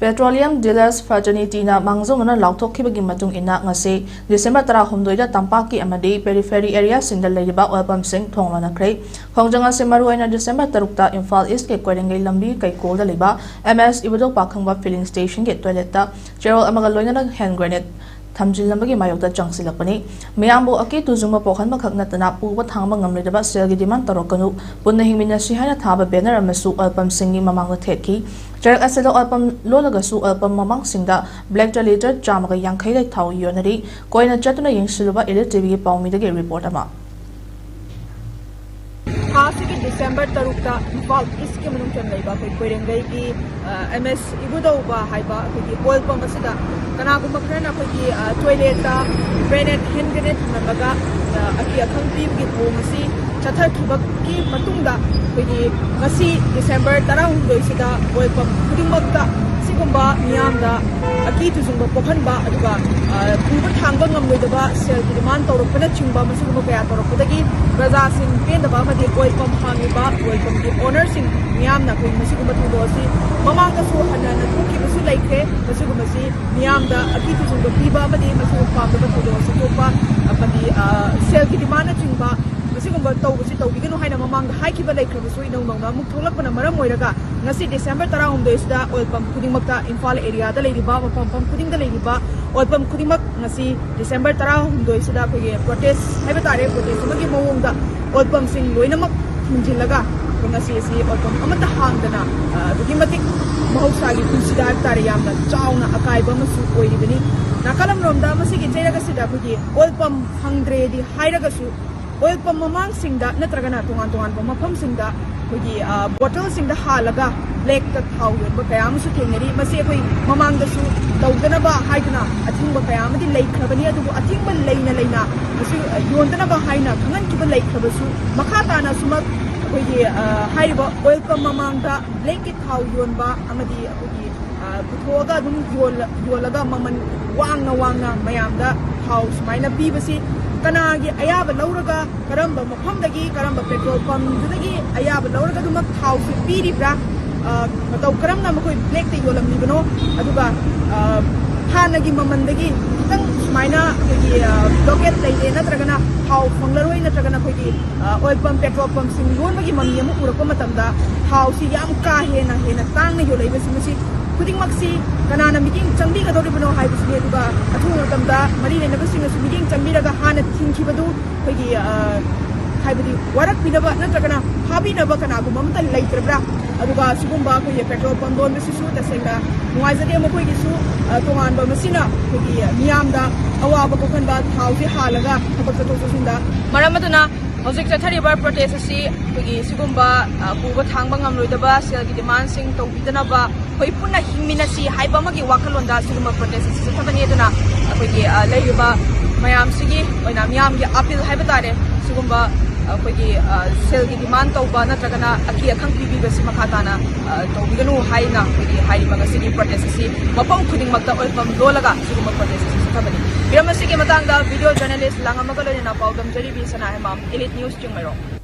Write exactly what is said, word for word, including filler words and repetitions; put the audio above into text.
Petroleum Dealers Fraternity-ꯅ ꯃꯥꯡꯖꯧꯅꯅ ꯂꯥꯎꯊꯣꯛꯈꯤꯕꯒꯤ ꯃꯇꯨꯡ ꯏꯟꯅ, ꯉꯁꯤ December ꯇꯔꯥꯍꯨꯝꯗꯣꯏꯗ ꯇꯝꯄꯥꯛꯀꯤ ꯑꯃꯗꯤ periphery area-ꯁꯤꯡꯗ ꯂꯩꯔꯤꯕ oil pump-ꯁꯤꯡ ꯊꯣꯡ ꯂꯣꯟꯅꯈ꯭ꯔꯦ꯫ ꯈꯣꯡꯖꯪ ꯑꯁꯤ ꯃꯔꯨꯑꯣꯏꯅ December ꯇꯔꯨꯛꯇ ꯏꯝꯐꯥꯜ East-ꯀꯤ ꯀꯣꯏꯔꯦꯡꯒꯩ ꯂꯝꯕꯤ ꯀꯩꯀꯣꯜꯗ ꯂꯩꯕ M S ꯏꯕꯨꯙꯧ ꯄꯥꯈꯪꯕ filling station-ꯒꯤ toilet-ꯇ ꯆꯦꯔꯣꯜ ꯑꯃꯒ ꯂꯣꯏꯅꯅ hand grenade ꯊꯝꯖꯤꯜꯂꯝꯕꯒꯤ ꯃꯥꯌꯣꯛꯇ ꯆꯪꯁꯤꯜꯂꯛꯄꯅꯤ꯫ ꯃꯤꯌꯥꯝꯕꯨ ꯑꯀꯤ ꯇꯨꯖꯨꯡꯕ ꯄꯣꯛꯍꯟꯕꯈꯛ ꯅꯠꯇꯅ ꯄꯨꯕ ꯊꯥꯡꯕ ꯉꯝꯂꯣꯏꯗꯕ ꯁꯦꯜꯒꯤ demand ꯇꯧꯔꯛꯀꯅꯨ, ꯄꯨꯟꯅ ꯍꯤꯡꯃꯤꯟꯅꯁꯤ ꯍꯥꯏꯅ ꯊꯥꯕ banner ꯑꯃꯁꯨ oil pump-ꯁꯤꯡꯒꯤ ꯃꯃꯥꯡꯗ ꯊꯦꯠꯈꯤ꯫ ꯆꯔꯛ ꯑꯁꯤꯗ oil pump ꯂꯣꯜꯂꯒꯁꯨ oil pump ꯃꯃꯥꯡꯁꯤꯡꯗ black-ꯇ litre ꯆꯥꯝꯃꯒ ꯌꯥꯡꯈꯩ ꯂꯩ ꯊꯥꯎ ꯌꯣꯟꯅꯔꯤ꯫ ꯀꯣꯏꯅ ꯆꯠꯇꯨꯅ ꯌꯦꯡꯁꯤꯜꯂꯨꯕ Elite T V-ꯒꯤ ꯄꯥꯎꯃꯤꯗꯒꯤ report ꯑꯃ꯫ ꯊꯥ ꯑꯁꯤꯒꯤ December ꯇꯔꯨꯛꯇ ꯏꯝꯐꯥꯜ East-ꯀꯤ ꯃꯅꯨꯡ ꯆꯟ ꯂꯩꯕ ꯑꯩꯈꯣꯏ ꯀꯣꯏꯔꯦꯡꯒꯩꯒꯤ, ꯑ, M S ꯏꯕꯨꯙꯧꯕ ꯍꯥꯏꯕ ꯑꯩꯈꯣꯏꯒꯤ oil pump ꯑꯁꯤꯗ ꯀꯅꯥꯒꯨꯝꯕ ꯈꯔꯅ ꯑꯩꯈꯣꯏꯒꯤ, ꯑ, toilet-ꯇ grenade, hand grenade ꯊꯝꯂꯝꯂꯒ, ꯑ, ꯑꯀꯤ ꯑꯈꯪ ꯄꯤꯕꯒꯤ ꯊꯧꯑꯣꯡ ꯑꯁꯤ ꯆꯠꯊꯈꯤꯕꯒꯤ ꯃꯇꯨꯡꯗ ꯑꯩꯈꯣꯏꯒꯤ ꯉꯁꯤ December ꯇꯔꯥꯍꯨꯝꯗꯣꯏꯁꯤꯗ oil pump ꯈꯨꯗꯤꯡꯃꯛꯇ ꯑꯁꯤꯒꯨꯝꯕ ꯃꯤꯌꯥꯝꯗ ꯑꯀꯤ ꯇꯨꯖꯨꯡꯕ ꯄꯣꯛꯍꯟꯕ, ꯑꯗꯨꯒ, ꯑ, ꯄꯨꯕ ꯊꯥꯡꯕ ꯉꯝꯂꯣꯏꯗꯕ ꯁꯦꯜꯒꯤ demand ꯇꯧꯔꯛꯄꯅꯆꯤꯡꯕ ꯃꯁꯤꯒꯨꯝꯕ ꯀꯌꯥ ꯇꯧꯔꯛꯄꯗꯒꯤ ꯄ꯭ꯔꯖꯥꯁꯤꯡ ꯄꯦꯟꯗꯕ ꯑꯃꯗꯤ oil pump ꯍꯥꯡꯂꯤꯕ oil pump-ꯀꯤ owner-ꯁꯤꯡ ꯃꯤꯌꯥꯝꯅ ꯑꯩꯈꯣꯏ ꯃꯁꯤꯒꯨꯝꯕ ꯊꯧꯗꯣꯛ ꯑꯁꯤ ꯃꯃꯥꯡꯗꯁꯨ ꯍꯟꯅ ꯍꯟꯅ ꯊꯣꯛꯈꯤꯕꯁꯨ ꯂꯩꯈ꯭ꯔꯦ꯫ ꯃꯁꯤꯒꯨꯝꯕꯁꯤ ꯃꯤꯌꯥꯝꯗ ꯑꯀꯤ ꯇꯨꯖꯨꯡꯕ ꯄꯤꯕ ꯑꯃꯗꯤ ꯃꯁꯤꯒꯨꯝꯕ ꯄꯥꯝꯗꯕ ꯊꯧꯗꯣꯛ ꯑꯁꯤ ꯊꯣꯛꯄ ꯑꯃꯗꯤ, ꯑ, ꯁꯦꯜꯒꯤ demand-ꯅꯆꯤꯡꯕ ꯃꯁꯤꯒꯨꯝꯕ ꯇꯧꯕꯁꯤ ꯇꯧꯕꯤꯒꯅꯨ ꯍꯥꯏꯅ ꯃꯃꯥꯡꯗ ꯍꯥꯏꯈꯤꯕ ꯂꯩꯈ꯭ꯔꯕꯁꯨ, ꯏꯅꯧ ꯅꯧꯅ ꯑꯃꯨꯛ ꯊꯣꯛꯂꯛꯄꯅ ꯃꯔꯝ ꯑꯣꯏꯔꯒ ꯉꯁꯤ December ꯇꯔꯥꯍꯨꯝꯗꯣꯏꯁꯤꯗ oil pump ꯈꯨꯗꯤꯡꯃꯛꯇ, ꯏꯝꯐꯥꯜ area-ꯗ ꯂꯩꯔꯤꯕ, ꯃꯐꯝ ꯃꯐꯝ ꯈꯨꯗꯤꯡꯗ ꯂꯩꯔꯤꯕ oil pump ꯈꯨꯗꯤꯡꯃꯛ ꯉꯁꯤ December ꯇꯔꯥꯍꯨꯝꯗꯣꯏꯁꯤꯗ ꯑꯩꯈꯣꯏꯒꯤ protest ꯍꯥꯏꯕ ꯇꯥꯔꯦ, protest ꯑꯃꯒꯤ ꯃꯑꯣꯡꯗ oil pump-ꯁꯤꯡ ꯂꯣꯏꯅꯃꯛ ꯊꯤꯡꯖꯤꯜꯂꯒ ꯑꯩꯈꯣꯏ ꯉꯁꯤ ꯑꯁꯤ oil pump ꯑꯃꯠꯇ ꯍꯥꯡꯗꯅ, ꯑ, ꯑꯗꯨꯛꯀꯤ ꯃꯇꯤꯛ ꯃꯍꯧꯁꯥꯒꯤ ꯄꯨꯟꯁꯤꯗ ꯍꯥꯏꯕ ꯇꯥꯔꯦ, ꯌꯥꯝꯅ ꯆꯥꯎꯅ ꯑꯀꯥꯏꯕ ꯑꯃꯁꯨ ꯑꯣꯏꯔꯤꯕꯅꯤ꯫ ꯅꯥꯀꯜ ꯑꯃꯔꯣꯝꯗ ꯃꯁꯤꯒꯤ ꯆꯩꯔꯛ ꯑꯁꯤꯗ ꯑꯩꯈꯣꯏꯒꯤ oil pump ꯐꯪꯗ꯭ꯔꯦꯗꯤ ꯍꯥꯏꯔꯒꯁꯨ, oil pump ꯃꯃꯥꯡꯁꯤꯡꯗ ꯅꯠꯇ꯭ꯔꯒꯅ ꯇꯣꯉꯥꯟ ꯇꯣꯉꯥꯟꯕ ꯃꯐꯝꯁꯤꯡꯗ ꯑꯩꯈꯣꯏꯒꯤ, ꯑ, bottle-ꯁꯤꯡꯗ ꯍꯥꯜꯂꯒ black-ꯇ ꯊꯥꯎ ꯌꯣꯟꯕ ꯀꯌꯥ ꯑꯃꯁꯨ ꯊꯦꯡꯅꯔꯤ꯫ ꯃꯁꯤ ꯑꯩꯈꯣꯏ ꯃꯃꯥꯡꯗꯁꯨ ꯇꯧꯗꯅꯕ ꯍꯥꯏꯗꯨꯅ ꯑꯊꯤꯡꯕ ꯀꯌꯥ ꯑꯃꯗꯤ ꯂꯩꯈ꯭ꯔꯕꯅꯤ꯫ ꯑꯗꯨꯕꯨ ꯑꯊꯤꯡꯕ ꯂꯩꯅ ꯂꯩꯅ ꯃꯁꯤ, ꯑ, ꯌꯣꯟꯗꯅꯕ ꯍꯥꯏꯅ ꯈꯪꯍꯟꯈꯤꯕ ꯂꯩꯈ꯭ꯔꯕꯁꯨ, ꯃꯈꯥ ꯇꯥꯅ ꯁꯨꯃꯛ ꯑꯩꯈꯣꯏꯒꯤ, ꯑ, ꯍꯥꯏꯔꯤꯕ oil pump ꯃꯃꯥꯡꯗ black-ꯀꯤ ꯊꯥꯎ ꯌꯣꯟꯕ ꯑꯃꯗꯤ ꯑꯩꯈꯣꯏꯒꯤ, ꯑ, ꯄꯨꯊꯣꯛꯑꯒ ꯑꯗꯨꯝ ꯌꯣꯜꯂ-, ꯌꯣꯜꯂꯒ ꯃꯃꯜ ꯋꯥꯡꯅ ꯋꯥꯡꯅ ꯃꯌꯥꯝꯗ ꯊꯥꯎ ꯁꯨꯃꯥꯏꯅ ꯄꯤꯕꯁꯤ ꯀꯅꯥꯒꯤ ꯑꯌꯥꯕ ꯂꯧꯔꯒ, ꯀꯔꯝꯕ ꯃꯐꯝꯗꯒꯤ, ꯀꯔꯝꯕ petrol pump-ꯗꯨꯗꯒꯤ ꯑꯌꯥꯕ ꯂꯧꯔꯒ ꯑꯗꯨꯃꯛ ꯊꯥꯎꯁꯤ ꯄꯤꯔꯤꯕ꯭ꯔꯥ? ꯑ, ꯃꯇꯧ ꯀꯔꯝꯅ ꯃꯈꯣꯏ blackꯇ ꯌꯣꯜꯂꯝꯂꯤꯕꯅꯣ, ꯑꯗꯨꯒ, ꯑ, ꯍꯥꯟꯅꯒꯤ ꯃꯃꯜꯗꯒꯤ ꯈꯤꯇꯪ ꯁꯨꯃꯥꯏꯅ ꯑꯩꯈꯣꯏꯒꯤ, ꯑ, blockade ꯂꯩꯔꯦ, ꯅꯠꯇ꯭ꯔꯒꯅ ꯊꯥꯎ ꯐꯪꯂꯔꯣꯏ, ꯅꯠꯇ꯭ꯔꯒꯅ ꯑꯩꯈꯣꯏꯒꯤ, ꯑ, oil pump, petrol pumpꯁꯤꯡ ꯌꯣꯟꯕꯒꯤ ꯃꯃꯤ ꯑꯃ ꯎꯔꯛꯄ ꯃꯇꯝꯗ ꯊꯥꯎꯁꯤ ꯌꯥꯝ ꯀꯥ ꯍꯦꯟꯅ, ꯍꯦꯟꯅ ꯇꯥꯡꯅ ꯌꯣꯜꯂꯛꯏꯕꯁꯤ, ꯃꯁꯤ ꯈꯨꯗꯤꯡꯃꯛꯁꯤ ꯀꯅꯥꯅ ꯃꯤꯠꯌꯦꯡ ꯆꯪꯕꯤꯒꯗꯧꯔꯤꯕꯅꯣ ꯍꯥꯏꯕꯁꯤꯅꯤ꯫ ꯑꯗꯨꯒ ꯑꯊꯨꯕ ꯃꯇꯝꯗ ꯃꯔꯤ ꯂꯩꯅꯕꯁꯤꯡꯅꯁꯨ ꯃꯤꯠꯌꯦꯡ ꯆꯪꯕꯤꯔꯒ ꯍꯥꯟꯅ ꯊꯤꯡꯈꯤꯕꯗꯨ ꯑꯩꯈꯣꯏꯒꯤ, ꯑ, ꯍꯥꯏꯕꯗꯤ ꯋꯥꯔꯛꯄꯤꯅꯕ ꯅꯠꯇ꯭ꯔꯒꯅ ꯐꯥꯕꯤꯅꯕ ꯀꯅꯥꯒꯨꯝꯕ ꯑꯃꯠꯇ ꯂꯩꯇ꯭ꯔꯕ꯭ꯔꯥ? ꯑꯗꯨꯒ ꯁꯤꯒꯨꯝꯕ ꯑꯩꯈꯣꯏꯒꯤ petrol pump ꯂꯣꯟꯕꯁꯤꯁꯨ ꯇꯁꯦꯡꯅ ꯅꯨꯡꯉꯥꯏꯖꯗꯦ꯫ ꯃꯈꯣꯏꯒꯤꯁꯨ, ꯑ, ꯇꯣꯉꯥꯟꯕ ꯃꯁꯤꯅ ꯑꯩꯈꯣꯏꯒꯤ ꯃꯤꯌꯥꯝꯗ ꯑꯋꯥꯕ ꯀꯣꯛꯍꯟꯕ, ꯊꯥꯎꯁꯤ ꯍꯥꯜꯂꯒ ꯊꯕꯛ ꯆꯠꯊꯣꯛ ꯆꯠꯁꯤꯟꯗ ꯃꯔꯝ ꯑꯗꯨꯅ ꯍꯧꯖꯤꯛ ꯆꯠꯊꯔꯤꯕ protest ꯑꯁꯤ ꯑꯩꯈꯣꯏꯒꯤ ꯁꯤꯒꯨꯝꯕ, ꯑ, ꯄꯨꯕ ꯊꯥꯡꯕ ꯉꯝꯂꯣꯏꯗꯕ ꯁꯦꯜꯒꯤ demandꯁꯤꯡ ꯇꯧꯕꯤꯗꯅꯕ ꯑꯩꯈꯣꯏ ꯄꯨꯟꯅ ꯍꯤꯡꯃꯤꯟꯅꯁꯤ ꯍꯥꯏꯕ ꯑꯃꯒꯤ ꯋꯥꯈꯜꯂꯣꯟꯗ ꯁꯤꯒꯨꯝꯕ protest ꯑꯁꯤ ꯆꯠꯊꯕꯅꯤ꯫ ꯑꯗꯨꯅ ꯑꯩꯈꯣꯏꯒꯤ, ꯑ, ꯂꯩꯔꯤꯕ ꯃꯌꯥꯝꯁꯤꯒꯤ ꯑꯣꯏꯅ ꯃꯤꯌꯥꯝꯒꯤ appeal ꯍꯥꯏꯕ ꯇꯥꯔꯦ, ꯁꯤꯒꯨꯝꯕ ꯑꯩꯈꯣꯏꯒꯤ, ꯑ, ꯁꯦꯜꯒꯤ demand ꯇꯧꯕ ꯅꯠꯇ꯭ꯔꯒꯅ ꯑꯀꯤ ꯑꯈꯪ ꯄꯤꯕꯤꯕꯁꯤ ꯃꯈꯥ ꯇꯥꯅ, ꯑ, ꯇꯧꯕꯤꯒꯅꯨ ꯍꯥꯏꯅ ꯑꯩꯈꯣꯏꯒꯤ ꯍꯥꯏꯔꯤꯕ ꯉꯁꯤꯒꯤ protest ꯑꯁꯤ ꯃꯐꯝ ꯈꯨꯗꯤꯡꯃꯛꯇ ꯑꯣꯏꯐꯝ ꯂꯣꯜꯂꯒ ꯁꯤꯒꯨꯝꯕ protest ꯑꯁꯤ ꯆꯠꯊꯕꯅꯤ꯫ ꯍꯤꯔꯝ ꯑꯁꯤꯒꯤ ꯃꯇꯥꯡꯗ video journalist ꯂꯥꯡꯉꯝꯃꯒ ꯂꯣꯏꯅꯅ ꯄꯥꯎꯗꯝꯖꯔꯤꯕꯤ ꯁꯅꯥ ꯍꯦꯃꯥꯝ, Elite News, ꯆꯤꯡꯃꯩꯔꯣꯡ꯫